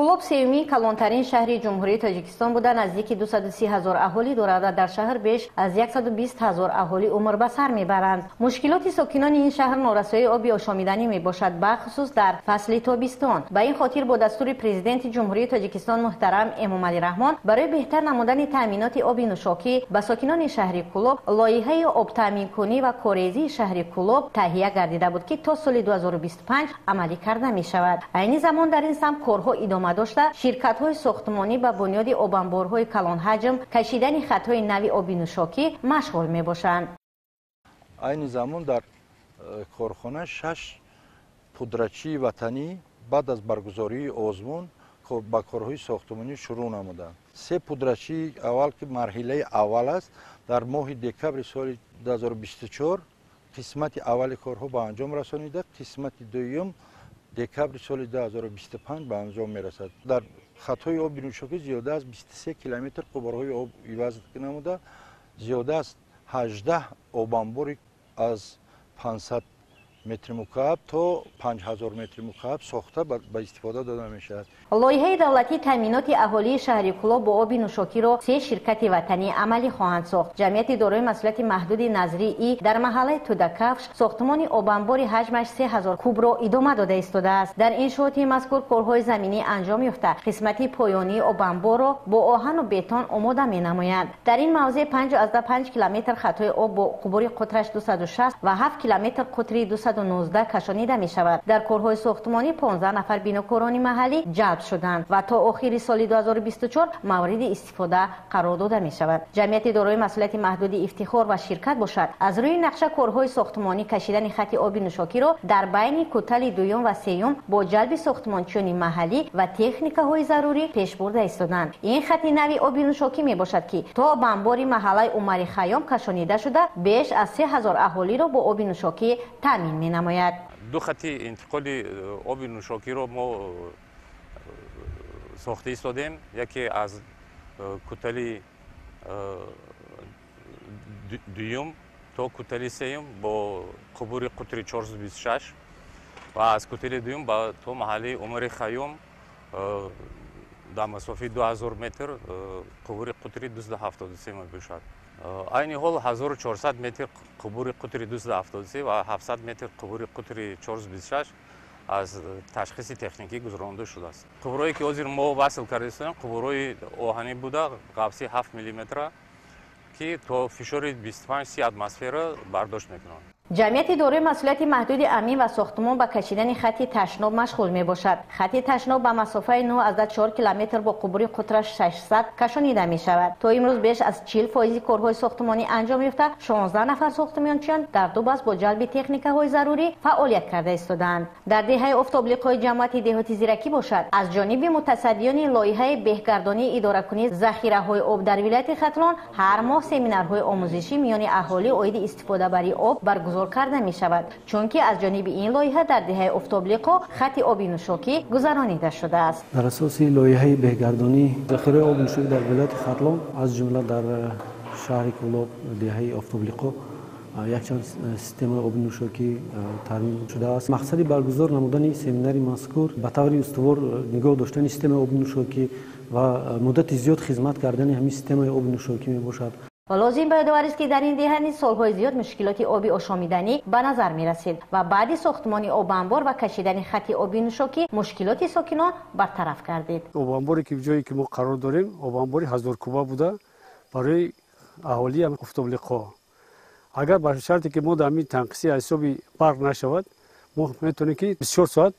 Кӯлоб сеюмин калонтарин шаҳри Ҷумҳурии Тоҷикистон буда, наздики 230 ҳазор аҳолӣ дорад ва дар шаҳр беш аз 120 ҳазор аҳолӣ умр ба сар мебаранд. Мушкилоти сокинони ин шаҳр норасоии оби ошомиданӣ мебошад, бахусус дар фасли тобистон. Ба ин хотир бо дастури Президенти Ҷумҳурии Тоҷикистон муҳтарам Эмомалӣ Раҳмон барои беҳтар намудани таъминоти оби нӯшокӣ ба сокинони шаҳри Кӯлоб лоиҳаи обтаъминкунӣ ва корезии шаҳри Кӯлоб таҳия гардида буд, ки то соли 2025 амалӣ карда мешавад. Айни замон дар ин самт корҳо идома дошта, ширкатҳои сохтмонӣ ба бунёди обанборҳои калонҳаҷм, кашидани хатҳои нави оби нӯшокӣ машғул мебошанд. Айни замон дар корхона 6 пудрачии ватанӣ баъд аз баргузории озмун ба корҳои сохтмонӣ шурӯъ намуданд. 3 пудрачии аввал, ки марҳилаи аввал аст, дар моҳи декабри соли 2024 қисмати аввали корҳо ба анҷом расонида, қисмати дуюм декабри соли 2025 ба анҷом мерасад. Дар хатҳои оби нӯшокӣ зиёда аз 23 километр қубурҳои об иваз намуда, зиёда аз 18 обанбори аз 500 метри мукааб то 5000 метри мукааб сохта ба истифода дода мешавад. Лоиҳаи давлатии таъминоти аҳолии шаҳри Кӯлоб бо оби нӯшокиро 3 ширкати ватанӣ амалӣ хоҳанд сохт. Ҷамъияти дорои масъулияти маҳдуди Назри И дар маҳаллаи Тӯдакафш сохтмони обанбори ҳаҷмаш 3000 кубро идома дода истодааст. Дар иншооти мазкур корҳои заминӣ анҷом ёфта, қисмати поёнии обанборро бо оҳану бетон омода менамоянд. Дар ин мавзеъ 5,5 километр хатҳои об бо қубури қутраш 260 ва 7 километр қутри 219 кашонида мешавад. Дар корҳои сохтмонӣ 15 нафар бинокорони маҳаллӣ ҷалб шуданд ва то охири соли 2024 мавриди истифода қарор дода мешавад. Ҷамъияти дорои масъулияти маҳдуди Ифтихор ва ширкат бошад, аз рӯи нақша корҳои сохтмонӣ кашидани хати оби нӯшокиро дар байни кӯтали дуюм ва сеюм бо ҷалби сохтмончиёни маҳаллӣ ва техникаҳои зарурӣ пеш бурда истоданд. Ин хати нави оби нӯшокӣ мебошад, ки то банбори маҳаллаи Умари Хайём кашонида шуда, беш аз 3000 аҳолиро бо оби нӯшокӣ таъмин менамояд. 2 хати интиқоли оби нӯшокиро мо сохта истодем. Яке аз кӯтали дуюм то кӯтали сеюм бо қубури қутри 426 ва аз кӯтали дуюм то маҳалли Умари Хайём дар масофаи 2000 метр қубури қутри 273 мебошад. Айни ҳол 1400 метр қубури қутри 273 ва 700 метр қубури қутри 426 аз ташхиси техникӣ гузаронда шудааст. Қубурҳое ки ҳозир мо васл карда истодаем, қубурҳои оҳанӣ буда, ғафси 7 миллиметра, ки то фишори 25-30 атмосфера бардошт мекунанд. Ҷамъияти дорои масъулияти маҳдуди Амин ва сохтмон ба кашидани хати ташноб машғул мебошад. Хати ташноб ба масофаи 9,4 километр бо қубури қутраш 600 кашонида мешавад. То имрӯз беш аз 40% корҳои сохтмонӣ анҷом ёфта, 16 нафар сохтмончиён дар ду баст бо ҷалби техникаҳои зарурӣ фаъолият карда истодаанд. Дар деҳаи Офтоблиқои ҷамоати деҳоти Зиракӣ бошад, аз ҷониби мутасаддиёни лоиҳаи беҳгардонии идоракунии захираҳои об дар вилояти Хатлон ҳар моҳ семинарҳои омӯзишӣ миёни аҳолӣ оиди истифодабарии об баргузор карда мешавад, чунки аз ҷониби ин лоиҳа дар деҳаи Офтоблиқо хати оби нӯшокӣ гузаронида шудааст. Дар асоси лоиҳаи беҳгардонии захираи оби нӯшокӣ дар вилояти Хатлон, аз ҷумла дар шаҳри Кӯлоб, деҳаи Офтоблиқо якчанд системаи оби нӯшокӣ таъмин шудааст. Мақсади баргузор намудани семинари мазкур ба таври устувор нигоҳ доштани системаи оби нӯшокӣ ва муддати зиёд хизмат кардани ҳамин системаи оби нӯшокӣ мебошад. Лозим ба ёдовар аст, ки дар ин деҳа низ солҳои зиёд мушкилоти оби ошомиданӣ ба назар мерасид ва баъди сохтмони обанбор ва кашидани хати оби нӯшокӣ мушкилоти сокинон бартараф гардид. Обанборе ки ҷое ки мо қарор дорем, обанбори 1000 куба буда барои аҳолии Офтоблиқо. Агар ба шарте ки мо дар ҳамин танқисӣ аз ҳисоби барқ нашавад, мо метавонем ки 24 соат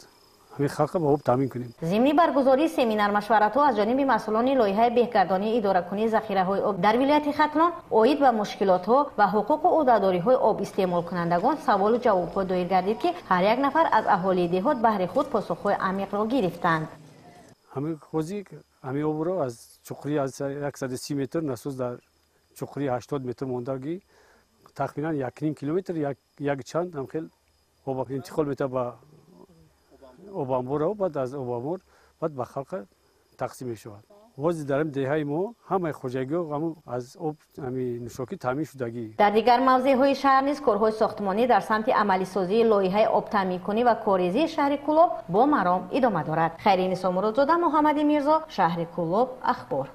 ҳамин халқро ба об таъмин кунем. Зимни баргузории семинар машваратҳо аз ҷониби масъулони лоиҳаи беҳгардонии идоракунии захираҳои об дар вилояти Хатлон оид ба мушкилотҳо ва ҳуқуқу ӯҳдадориҳои об истеъмолкунандагон саволу ҷавобҳо доир гардид, ки ҳар як нафар аз аҳолии деҳот баҳри худ посухҳои амиқро гирифтанд. Ҳамин ҳозир ҳамин обро аз чуқурӣ аз 130 метр насос дар чуқурии 80 метр мондагӣ тахминан 1,5 километр як чанд ҳамхел об интиқол метавад ба обанбор, баъд аз обанбор баъд ба халқа тақсим мешавад. Ҳозир дар деҳаи мо ҳамаи хоҷагиҳо аз об нӯшокӣ таъмин шудагӣ. Дар дигар мавзеъҳои шаҳр низ корҳои сохтмонӣ дар самти амалисозии лоиҳаи обтаъминкунӣ ва корезии шаҳри Кӯлоб бо маром идома дорад. Хайринисо Муродзода, Муҳаммади Мирзо, шаҳри Кӯлоб, Ахбор.